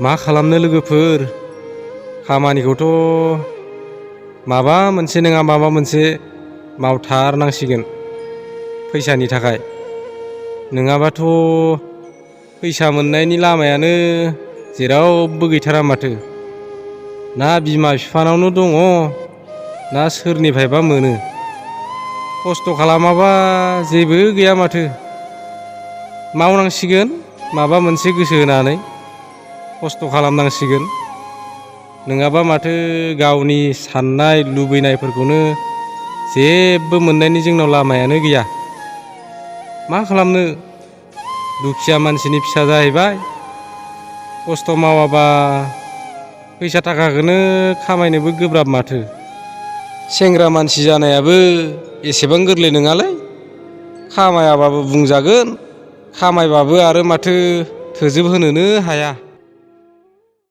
मा खालामनो लोगोफोर, खामानिखौथ' माबा मोनसे नङा माबा मोनसे मावथारनांसिगोन फैसानि थाखाय। नङाबाथ' फैसा मोननायनि लामायानो जेरावबो गैथारा माथो। ना बिमा बिफानावनो दङ, ना सोरनिफ्रायबा मोनो। खस्थ' खालामाबा जेबो गैया माथो। मावनांसिगोन माबा मोनसे गोसो होनानै, खस्थ' खालामनांसिगोन। नङाबा माथो गावनि साननाय लुबैनायफोरखौनो जेबो मोननायनि जोंनाव लामायानो गैया। मा खालामनो, दुखिया मानसिनि फिसा जाहैबाय। खस्थ' मावाबा फैसा थाखाखौनो खामायनोबो गोब्राब माथो। सेंग्रा मानसि जानायाबो एसेबां गोरलै नङालै। खामायाबाबो बुंजागोन, खामायबाबो आरो माथो थोजोब होनोनो हाया।